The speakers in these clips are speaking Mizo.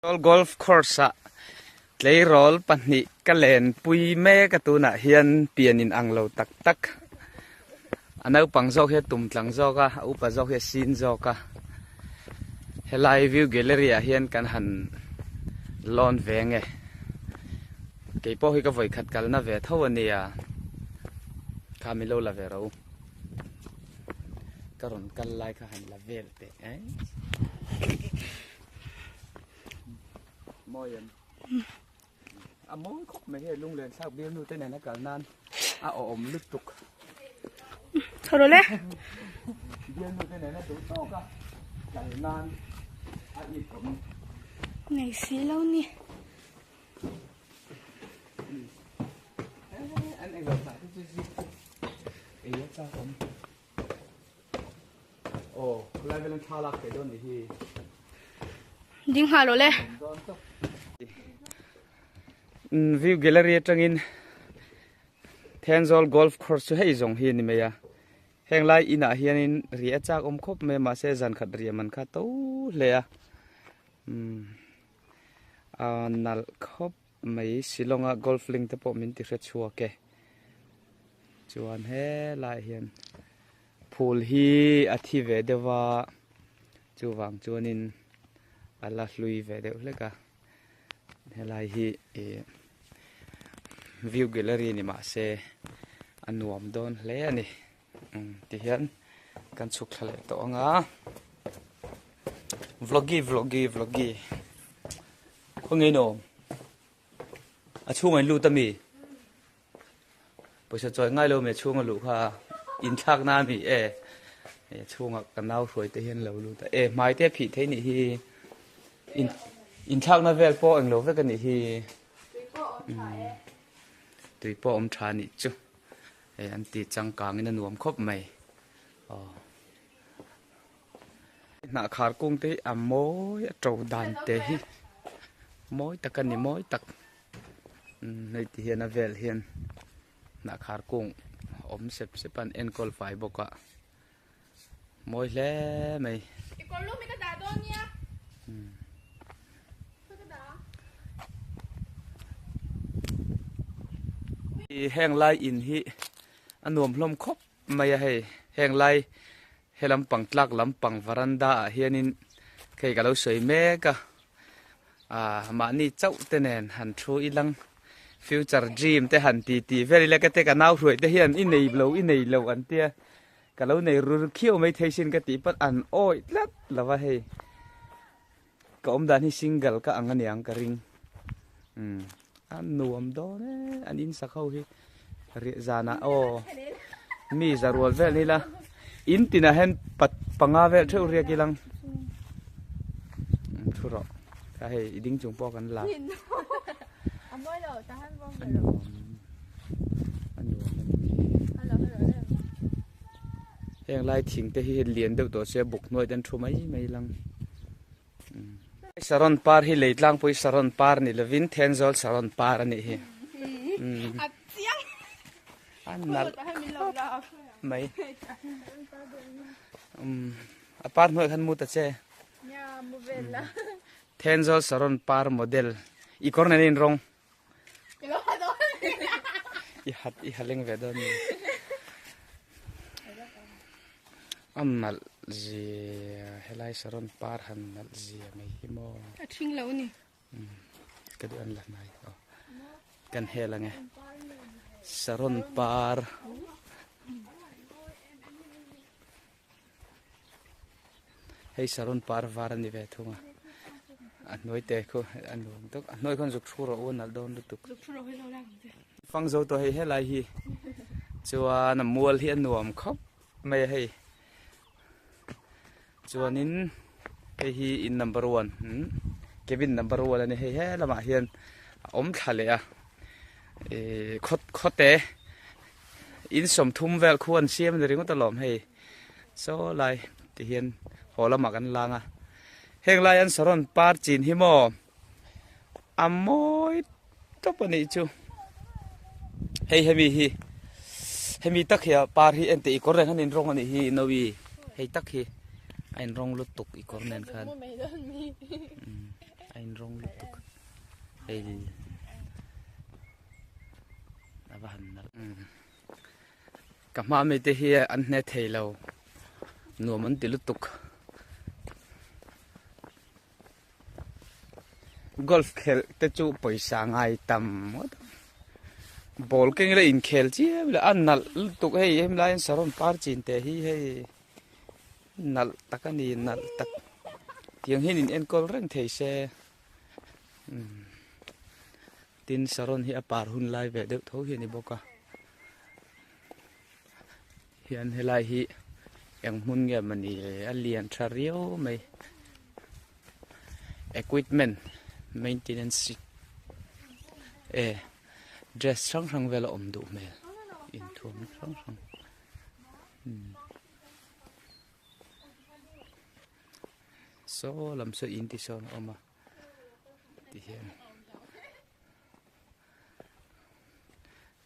Golf course ah tleirawl pahnih ka lenpui mek a tunah hian pian in ang lo tak tak a naupang zawk hi a tum tlang zawk a a upa zawk hi a sin zawk a helai view gallery ah hian kan han lawn ve nge keipawh hi ka vawikhat kalna ve tho a nia kha min lo la ve ro ka rawn kal lai kha han la vel teh eh. Mawi em? A mawi khawp mai hei lunglen thlak bial nu te nen a kal nan a awm lutuk. Chho rawh le. Bial nu te nen a duh tawk a kal nan a it awm. Nei si lo ni. An englo tah te chu zik chu ei a chak awm. Aw khawlai vel an thla lak theih dawn nih hi. Ding nghal rawh le. View gallery atangin Thenzawl golf course chu hei zawng hi a ni mai a. Heng lai inah hianin ri a chak awm khawp mai a mahse zan khat riah man kha to hle a. Umm a nalh khawp mai Shillong a golf link te pawh min ti hre chhuak e. Chuan helaiah hian phul hi a thi ve deuh va chuvang chuanin a la hlui ve deuh hlek a helai hi ih view gallery ni mah se a nuam dawn hle a ni tihian kan chhuk thla leh tawh ang a vloggy vloggy vloggy khawnge in awm a chhungah in lut a mi. Pawisa chawi ngai lo mai chhunga luh kha inthlak na ami e e chhunga ka nau hruai te hian lo lut a e hmai te a phih thei nih hi in inthlak na vel pawh englo vek anih hi tui pawh awm tha anih chu e an ti changkang in a nuam khawp mai aw hnah khar kung te hi a mawi a to dan te hi mawi tak a ni mawi tak. Hei ti hian a vel hian hnah khar kung awm sep sep a an enkawl fai bawk a mawi hle mai. Heng lai in hi a nuam hlawm khawp mai a hei heng lai he lampang tlak lampang varanda ah hianin hei ka lo sawi mek a. Ahh mahni chauh te nen han thu ilang future dream te han ti tih vel ila ka te ka nau hruai te hian i nei lo i nei lo an tia ka lo nei rur khiau mai thei sin ka tih pawn an awih tlat lo va hei ka awm dan hi single ka ang aniang ka ring umm a nuam dawn e an in sak ho hi riah zanah aw mi za rual vel ni ila in tinah hian pat panga vel theuh riak ilang thu rawh kha hei i ding chung pawh kan la a nuam a nuam a ni heng lai thing te hi lian deuh tawh se buk hnuai te an thu mai mai lang. Saron par hi lei tlangpui saron par ni lovin Thenzawl saron par a nih hi. A nalh khawp mai. A par hnuai khan mu ta che. Thenzawl saron par model. I kawr nen a inrawng. I hat i haleng ve dawn ni. A nalh zia helai saron par han nalh zia mai hi maw. A thing lo ni. Ka duh an la hnai aw. Kan hel ange. Saron par. Hei saron par var a ni ve thung a a hnuai te khu a nuam tawk a hnuai khawn zuk thu rawh u a nalh dawn lutuk fang zo tawh hei helai hi chuan a mual hi a nuam khawp mai a hei chuanin hei hi in number one cabin number one a ni hei he lamah hian a awm thla leh a ihh khaw khawte in sawmthum vel khu an siam a ni ringawt alawm hei. Saw lai ti hian haw lamah kan lang a heng lai an saron par chin hi maw a mawi tawp a nih chu hei hemi hi hemi tak hi a par hi enteh i kawr nen khan inrawng a nih hi nawi hei tak hi a inrawng lutuk i kawr nen khan a inrawng lutuk hei a va han nalh ka hma ami te hi an hne thei lo nuam an ti lutuk golf khelh te chu pawisa ngai tam ngawt ang ball keng ila inkhel chiam ila a nalh lutuk hei hemi lai hian saron par chin teh hi hei nalh tak a ni nalh tak tiang hian in enkawl reng thei se umm tin saron hi a par hun lai ve deuh tho hi a ni bawk a hian helai hi eng hmun nge mawni a lian tha riau mai equipment maintenance e dress hrang hrang vel a awm duh hmel inthuam hrang hrang umm saw lam saw in ti sawn a awm a ti hian.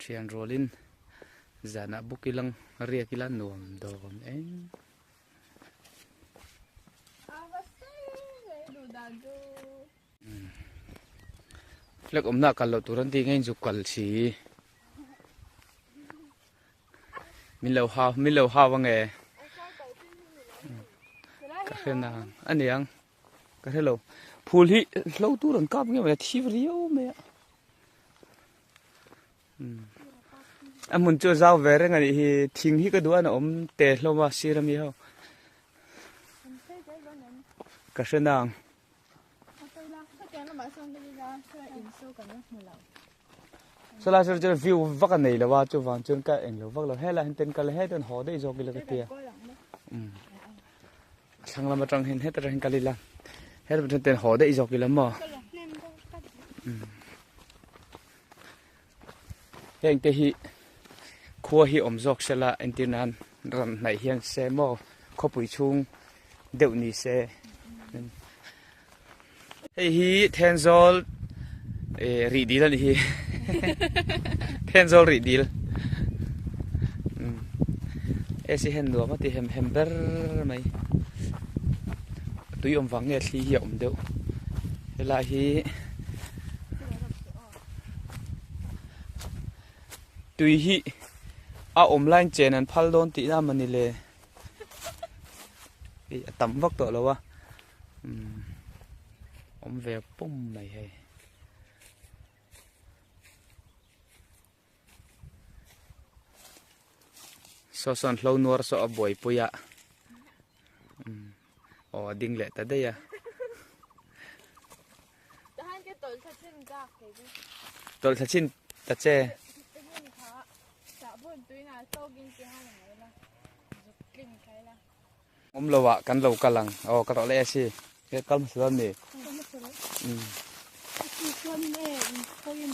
Thian rualin zanah buk ilang riak ila nuam dawn eng. Flag awmna ah kal loh tur an tih ngei zuk kal si. Min lo hau min lo hau ange. Ka hre nang aniang. Ka hre lo. Phul hi hlo tur an kap nge mai a thi riau mai a. A hmun chu a zau ve reng a nih hi thing hi ka duh a awm te hlawm a sir ami ho. Ka hre nang. Sawlai saw chuan view vak a nei lo a chuvang chuan ka eng lo vak lo helai hian ten kal hetiang haw daih zawk ila ka tia. A thlang lam atang hian heta tang hian kal ila helai atang ten haw daih zawk ila maw heng te hi khua hi awm zawk se la entir nan ran hnaih hian se maw khawpui chhung deuh ni se hei hi Thenzawl eh rih dil a nih hi Thenzawl rih dil AC hian nuam a ti hem hem ber mai tui awm vang nge thli hi a awm deuh helai hi tui hi a awm laiin chen an phal dawn tihna a mawni le hei a tam vak tawh lo a. Umm awm ve pum mai hei. Saw sawn hlo nuar saw a buaipui a umm aw a ding leh ta daih a. Tawlh thla chin ta che. Awm lo ah kan lo kal ang aw ka rawh leh a si he kal hmasa dawn ni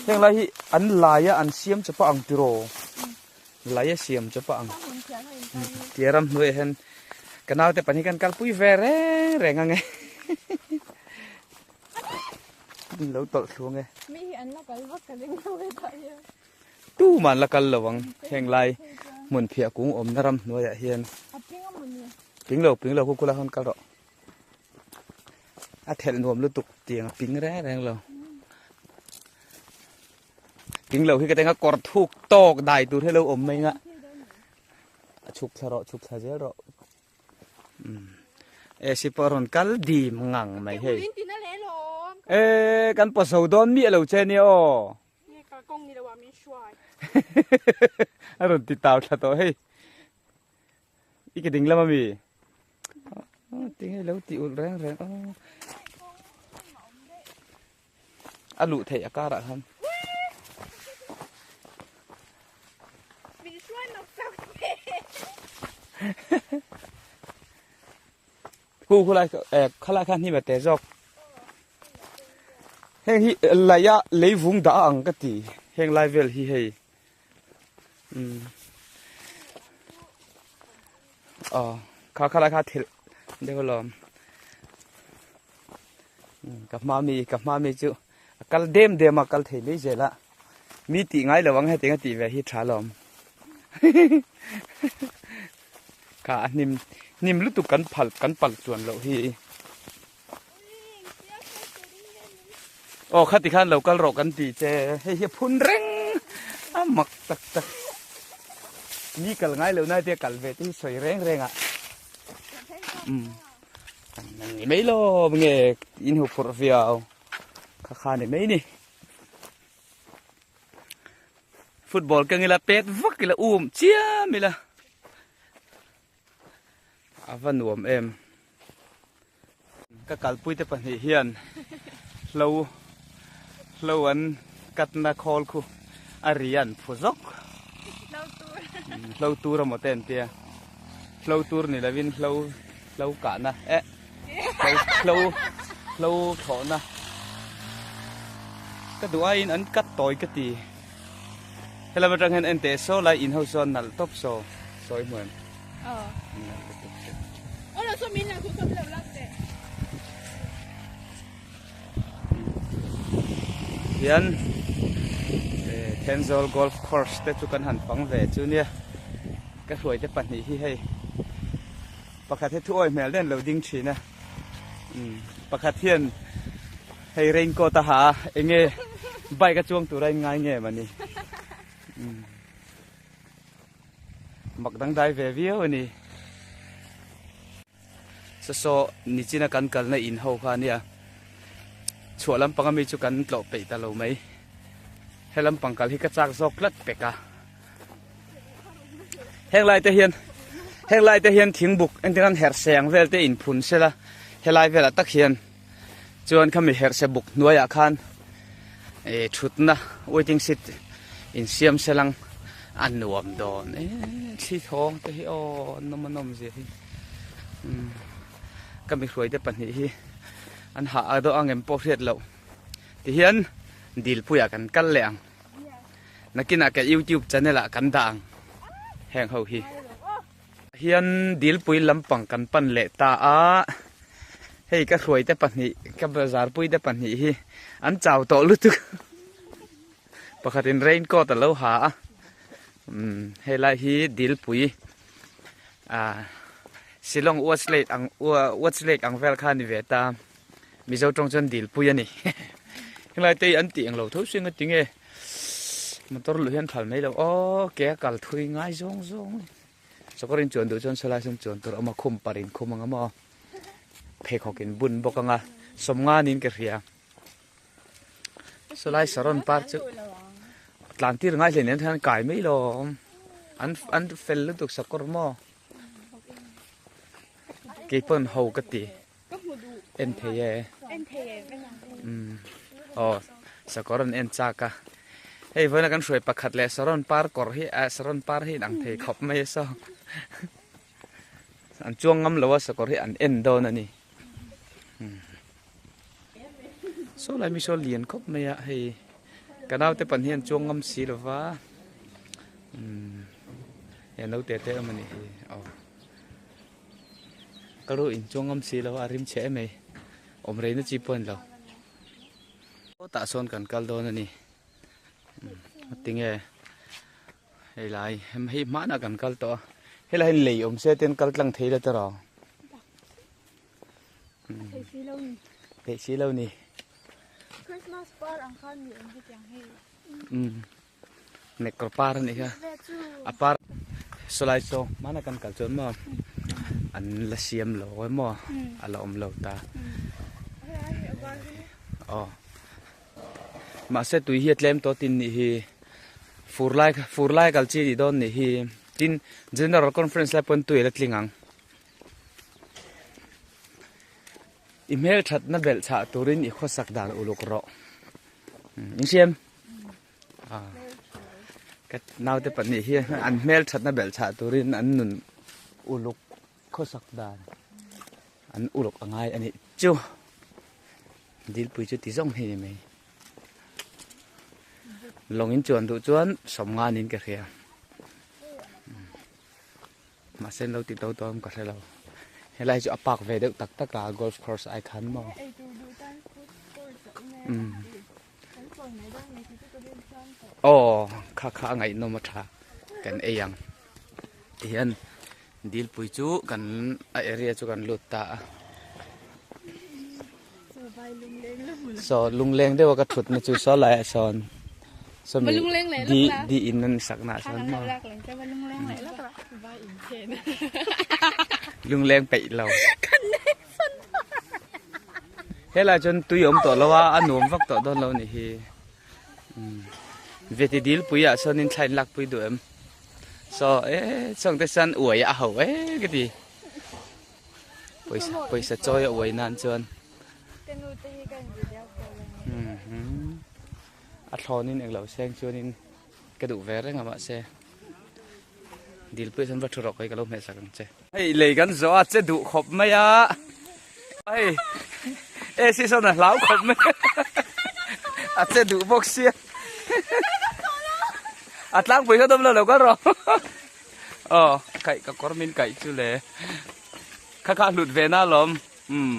heng lai hi an lai a an siam chawp a ang tiraw lai a siam chawp a ang tia ram hnuaiah hian ka naute pahnih kan kalpui ve reng reng ang e an lo tawlh thlu ang e Tumah an la kal lo ang heng lai hmun phiah kung awmna ram hnuaiah hian ping lo ping lo khu kula khan kal rawh a thelh nuam lutuk tiang a ping reng reng lo ping lo hi ka tenga kawr thuk tawk dai tur hi lo awm mai nga a chhuk thla rawh chhuk thla zel rawh E si pawh rawn kal dim ngang mai hei e kan pawh zo dawn miah lo che nia aw Nge ka kawng ni lo ah min hruai. A rawn ti tau thla tawh hei. I ke ding lam ami. Ti nge lo ti ulh reng reng aw. A luh theih a karah khan. Min hruai mak tak ve. Khu khulai khalai khan hnim a te zawk. Heng hi laih a leivung dah a ang ka ti heng lai vel hi hei umm aw kha khalai kha thil deuh alawm ka hma mi ka hma mi chu a kal dem dem a kal thei mai zel a mi tih ngai lo ang hetiang a tih ve hi tha alawm kha a hnim hnim lutuk kan phal kan pal chuan loh hi. Aw khati khan lo kal rawh kan ti che hei hi a phun reng a mak tak tak mi kal ngai lo nai te kal ve te hi sawi reng reng a um ni mai lo nge in hu phurh viau kha kha ni mai ni football keng ila pet vak ila um chiam ila A va nuam em. Ka kalpui te pahnih hian hlo hlo an katna khawl khu a ri an phu zawk. Hlo tur emaw te an tia. Hlo tur ni lovin hlo hlo kahna eh hlo hlo thlawhna. Ka duh aiin an kat tawi ka ti. Helama tang hian en teh saw lai in ho sawn nalh tawp saw sawi hmuh em? Aw. Nalh lutuk che. Aw lo saw min lang thu saw min lo lak teh. Hian Thenzawl golf course te chu kan han fang ve chu nia ka hruai te pahnih hi hei pakhat hi thu awi hmel den lo ding thin a pakhat hian Hei raincoat a ha a, enge bike a chuang tura in ngai nge mani. Mak dangdai ve viau a ni. Saw saw nichina kan kalna in ho kha ania. Chhuah lampang ami chu kan tlawh peih ta lo mai. He lampang kal hi ka chak zawk tlat pek a. Heng lai te hian heng lai te hian thingbuk engtin an herh seng vel te inphun sela helai velah tak hian Chuan khami herhse buk hnuaiah khan eh thutna waiting seat insiam selang a nuam dawn e thli thawng te hi aw an nawm a nawm zia hi umm ka mi hruai te pahnih hi an hah a dawh ang em pawh hriat loh tihian dilpuiah kan kal leh ang nakinah ka youtube channel ah kan dah ang heng ho hi. Hian dilpui lampang kan pan leh ta a, hei ka hruai te pahnih ka bazar pui te pahnih hi an chau tawh lutuk pakhatin rain coat a lo ha a umm helai hi dilpui ah Shillong Watch Lake ang Watch Lake ang vel kha a ni ve ta Mizo tawng chuan dilpui a ni helai te hi an tih englo tho sin a tinge. Motor luh hian phal mai lo aw ke a kal thui ngai zawng zawng sakawr in chuan duh chuan sawlai sawn chuan tur a awm a khum par in khum ang a maw pheikhawk in bun bawk ang a sawmnga niin ka hria sawlai saron par chu tlan tir ngai hleinem hian kai mai lo an an fel lutuk sakawr maw keipawn ho ka ti. En thei e. En thei e en ang. Umm aw sakawr an en chak a. Hei vawiin a kan hruai pakhat leh saron par kawr hi ah saron par hi inang thei khawp mai a saw. An chuang ngam lo a sakawr hi an en dawn a ni. Saw lai mi saw lian khawp mai a hei ka naute pan hian chuang ngam si lo va. Umm he naute te awm a nih hi aw. Ka ru in chuang ngam si lo a rim chhe em mai awm rei na chi pawh a ni lo tah sawn kan kal dawn a ni tinge hei lai hei hmanah kan kal tawh a helai hian lei awm se ten kal tlang thei la tawh rawh theih si lo ni Christmas par ang khan ni awm hetiang hei Nekawr par a nih kha a par sawlai saw hmana kan kal chuan maw an la siam lo emaw a la awm lo ta aw mahse tui hi a tlem tawh tin nih hi fur lai fur lai kal chi nih dawn nih hi tin general conference lai pawn tui a la tling ang i hmelthatna belh chhah turin i khawsak dan uluk rawh in siam. Ka naute pahnih hi an hmel thatna belh chhah turin an nun uluk khawsak dan an uluk a ngai a nih chu dilpui chu ti zawng hi ni mai lawng in chuan duh chuan sawmnga niin ka hria mahse an lo ti to dawn ka hre lo helai chu a park ve deuh tak tak a golf course ai khan maw umm. Aw kha kha a ngaihnawm a tha kan ei ang tihian dilpui chu kan a area chu kan lut ta a. Saw lungleng deuha ka thutna chu saw laiah sawn sawmi di di in an sakna ah sawn maw lungleng peih lo helai chuan tui a awm tawh lo a a nuam vak tawh dawn lo a nih hi veti dil pui ah sawn in thla in lak pui duh em saw e chawng te chuan uai a ho e ka ti pawisa pawisa chawi a uai nan chuan. A thlawnin englo seng chuanin ka duh ve reng a mahse dilpui chuan va thu rawh ka hi ka lo hmeh sak ang che. Hei lei kan zawh a che duh khawp mai a hei AC sawn a hlau khawp mai a che duh bawk sia a tlangpui kha dawm lo lo kal rawh aw kaih ka kawr min kaih chu le kha kha hlut ve na lawm. Umm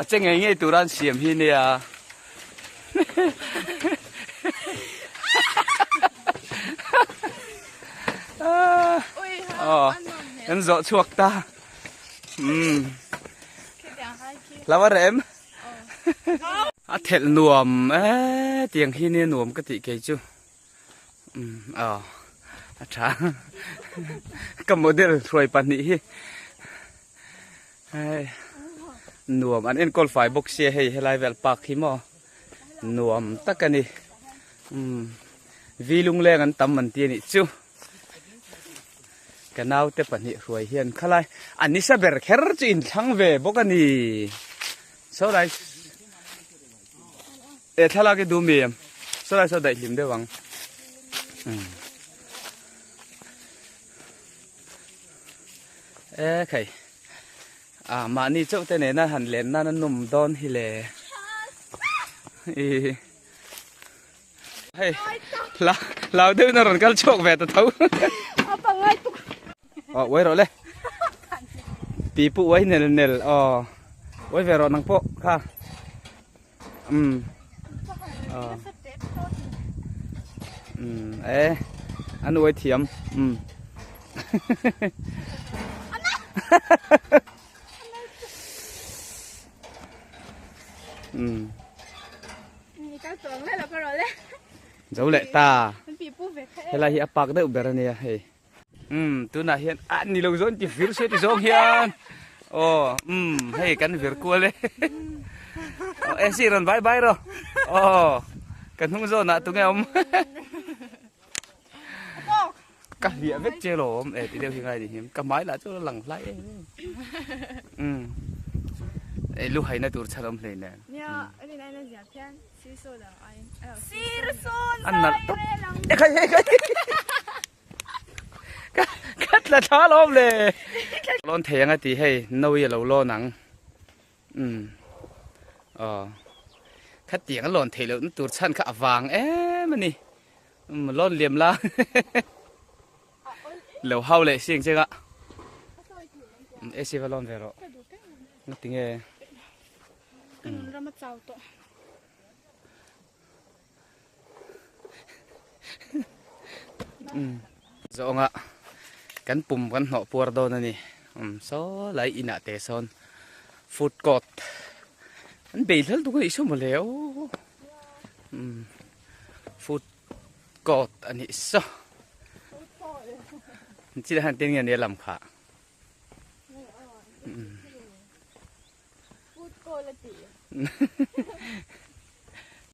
a che ngei ngei tura an siam hi nia aw kan zawh chhuak ta umm lo a rem a thelh nuam e tiang hi nia nuam ka tih kei chu. Umm aw a tha ka model hruai pahnih hi hei nuam an enkawl fai bawk sia hei helai vel park hi maw nuam tak a ni umm vi lungleng an tam an ti a nih chu ka naute pahnih hruai hian khalai an nisa ber kher chu inthlang ve bawk a ni saw lai. E thlalak hi duh mi em? Saw lai saw daih hlim deuh ang. Umm. E khai. A mahni chauh te nena han len nan a nawm dawn hi le. I Hei la lau deuh na rawn kal chhuak ve ta tho. A pangai tuk. Aw uai rawh le. Pi pu uai nel nel aw. Uai ve rawh nang pawh kha. Um. Aw. Um e an uai thiam. Um. Um. Zo leh ta. Helai hi a pak deuh ber ania hei. Umm tunah hian a ni lo zawn ti vir se ti zawng hian aw umm hei kan vir kual e aw e si rawn bye bye rawh aw ka hnung zawnah tunge awm ka hliah vek che lawm e ti deuh hi ngai ni hi ka hmai lah chu a lang hlai em em umm e lu haina tur chhan awm hlei nen a nalh tawp e khai hei khai. Ka tla thla alawm le. Lawn thei ang a ti hei no i a lo lawn ang. Umm. Aw. Khatiang a lawn theih loh na tur chhan kha a vang em a ni. Umm lawn liam la. Lo hau leh si ang che nga. AC va lawn ve rawh. Ngatinge. Ka nun ram a chau tawh. Zawnga kan pum kan hnawh puar dawn a ni umm saw lai inah te sawn food court an bei hlel tuk a nih saw mawle aw umm food court a nih saw chilai hian tin nge nia lam kha food court a tih.